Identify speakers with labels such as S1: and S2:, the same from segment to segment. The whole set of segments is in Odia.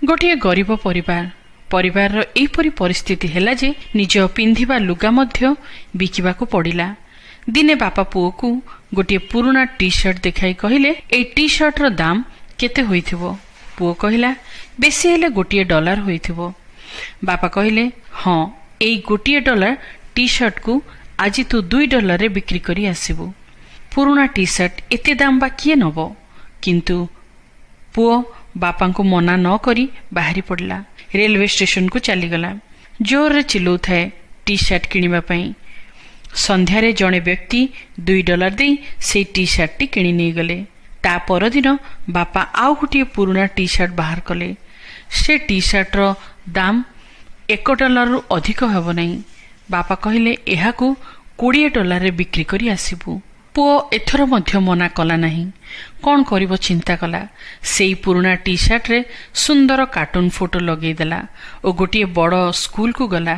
S1: ଗୋଟିଏ ଗରିବ ପରିବାର। ପରିବାରର ଏହିପରି ପରିସ୍ଥିତି ହେଲା ଯେ ନିଜ ପିନ୍ଧିବା ଲୁଗା ମଧ୍ୟ ବିକିବାକୁ ପଡ଼ିଲା। ଦିନେ ବାପା ପୁଅକୁ ଗୋଟିଏ ପୁରୁଣା ଟି ସାର୍ଟ ଦେଖାଇ କହିଲେ, "ଏଇ ଟି ସାର୍ଟର ଦାମ କେତେ ହୋଇଥିବ?" ପୁଅ କହିଲା, "ବେଶୀ ହେଲେ $1 ହୋଇଥିବ।" ବାପା କହିଲେ, "ହଁ, ଏଇ $1 ଟି ସାର୍ଟକୁ ଆଜି ତୁ $2ରେ ବିକ୍ରି କରି ଆସିବୁ।" ପୁରୁଣା ଟି ସାର୍ଟ ଏତେ ଦାମ ବା କିଏ ନେବ? କିନ୍ତୁ ପୁଅ ବାପାଙ୍କୁ ମନା ନ କରି ବାହାରି ପଡ଼ିଲା। ରେଲୱେ ଷ୍ଟେସନକୁ ଚାଲିଗଲା। ଜୋରରେ ଚିଲଉଥାଏ ଟି ସାର୍ଟ କିଣିବା ପାଇଁ। ସନ୍ଧ୍ୟାରେ ଜଣେ ବ୍ୟକ୍ତି $2 ଦେଇ ସେଇ ଟି ସାର୍ଟଟି କିଣି ନେଇଗଲେ। ତା ପରଦିନ ବାପା ଆଉ ଗୋଟିଏ ପୁରୁଣା ଟି ସାର୍ଟ ବାହାର କଲେ। ସେ ଟି ସାର୍ଟର ଦାମ $1ରୁ ଅଧିକ ହେବ ନାହିଁ। ବାପା କହିଲେ, "ଏହାକୁ $20ରେ ବିକ୍ରି କରି ଆସିବୁ।" ପୁଅ ଏଥର ମଧ୍ୟ ମନା କଲା ନାହିଁ। କ'ଣ କରିବ ଚିନ୍ତା କଲା। ସେଇ ପୁରୁଣା ଟି ସାର୍ଟରେ ସୁନ୍ଦର କାର୍ଟୁନ ଫଟୋ ଲଗେଇଦେଲା ଓ ଗୋଟିଏ ବଡ଼ ସ୍କୁଲକୁ ଗଲା।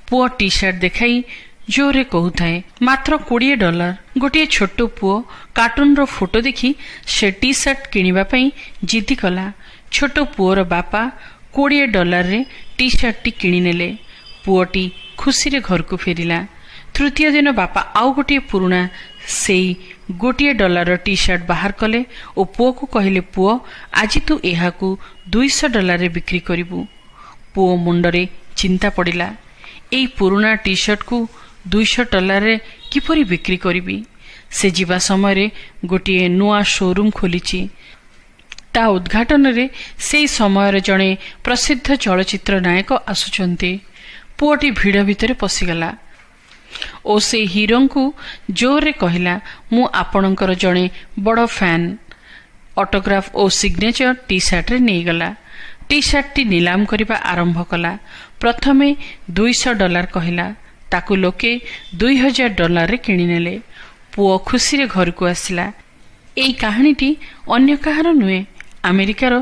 S1: ପୁଅ ଟି ସାର୍ଟ ଦେଖାଇ ଜୋରରେ କହୁଥାଏ, "ମାତ୍ର $20।" ଗୋଟିଏ ଛୋଟ ପୁଅ କାର୍ଟୁନର ଫଟୋ ଦେଖି ସେ ଟି ସାର୍ଟ କିଣିବା ପାଇଁ ଜିଦି କଲା। ଛୋଟ ପୁଅର ବାପା $20ରେ ଟି ସାର୍ଟଟି କିଣିନେଲେ। ପୁଅଟି ଖୁସିରେ ଘରକୁ ଫେରିଲା। ତୃତୀୟ ଦିନ ବାପା ଆଉ ଗୋଟିଏ ପୁରୁଣା ସେଇ $1ର ଟି ସାର୍ଟ ବାହାର କଲେ ଓ ପୁଅକୁ କହିଲେ, "ପୁଅ, ଆଜି ତୁ ଏହାକୁ $200ରେ ବିକ୍ରି କରିବୁ।" ପୁଅ ମୁଣ୍ଡରେ ଚିନ୍ତା ପଡ଼ିଲା, ଏଇ ପୁରୁଣା ଟି ସାର୍ଟକୁ $200ରେ କିପରି ବିକ୍ରି କରିବି? ସେ ଯିବା ସମୟରେ ଗୋଟିଏ ନୂଆ ସୋରୁମ୍ ଖୋଲିଛି। ତା ଉଦ୍ଘାଟନରେ ସେଇ ସମୟରେ ଜଣେ ପ୍ରସିଦ୍ଧ ଚଳଚ୍ଚିତ୍ର ନାୟକ ଆସୁଛନ୍ତି। ପୁଅଟି ଭିଡ଼ ଭିତରେ ପଶିଗଲା ଓ ସେ ହିରୋଙ୍କୁ ଜୋରରେ କହିଲା, "ମୁଁ ଆପଣଙ୍କର ଜଣେ ବଡ଼ ଫ୍ୟାନ୍।" ଅଟୋଗ୍ରାଫ ଓ ସିଗ୍ନେଚର ଟି ସାର୍ଟରେ ନେଇଗଲା। ଟି ସାର୍ଟଟି ନିଲାମ କରିବା ଆରମ୍ଭ କଲା। ପ୍ରଥମେ $200 କହିଲା। ତାକୁ ଲୋକେ $2000ରେ କିଣିନେଲେ। ପୁଅ ଖୁସିରେ ଘରକୁ ଆସିଲା। ଏଇ କାହାଣୀଟି ଅନ୍ୟ କାହାର ନୁହେଁ, ଆମେରିକାର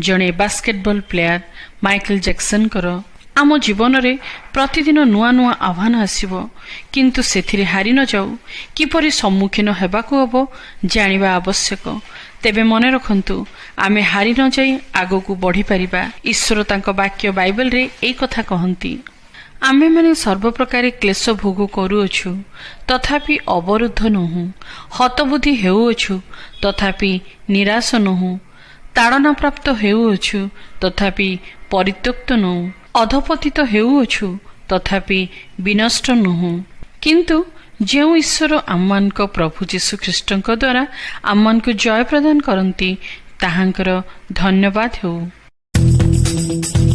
S1: ଜଣେ ବାସ୍କେଟବଲ ପ୍ଲେୟାର ମାଇକେଲ ଜ୍ୟାକ୍ସନଙ୍କର। ଆମ ଜୀବନରେ ପ୍ରତିଦିନ ନୂଆ ନୂଆ ଆହ୍ୱାନ ଆସିବ, କିନ୍ତୁ ସେଥିରେ ହାରି ନ ଯାଉ କିପରି ସମ୍ମୁଖୀନ ହେବାକୁ ହେବ ଜାଣିବା ଆବଶ୍ୟକ। ତେବେ ମନେ ରଖନ୍ତୁ, ଆମେ ହାରି ନ ଯାଇ ଆଗକୁ ବଢ଼ିପାରିବା। ଈଶ୍ୱର ତାଙ୍କ ବାକ୍ୟ ବାଇବେଲରେ ଏଇ କଥା କହନ୍ତି, "ଆମ୍ଭେମାନେ ସର୍ବପ୍ରକାରେ କ୍ଲେଶ ଭୋଗ କରୁଅଛୁ, ତଥାପି ଅବରୁଦ୍ଧ ନୋହୁଁ; ହତବୁଦ୍ଧି ହେଉଅଛୁ, ତଥାପି ନିରାଶ ନୋହୁଁ; ତାଡ଼ନାପ୍ରାପ୍ତ ହେଉଅଛୁ, ତଥାପି ପରିତ୍ୟକ୍ତ ନୋହୁଁ; ଅଧପତିତ ହେଉଅଛୁ, ତଥାପି ବିନଷ୍ଟ ନୋହୁଁ। କିନ୍ତୁ ଯେଉଁ ଈଶ୍ୱର ଆମମାନଙ୍କ ପ୍ରଭୁ ଯୀଶୁଖ୍ରୀଷ୍ଟଙ୍କ ଦ୍ୱାରା ଆମମାନଙ୍କୁ ଜୟ ପ୍ରଦାନ କରନ୍ତି, ତାହାଙ୍କର ଧନ୍ୟବାଦ ହେଉ।"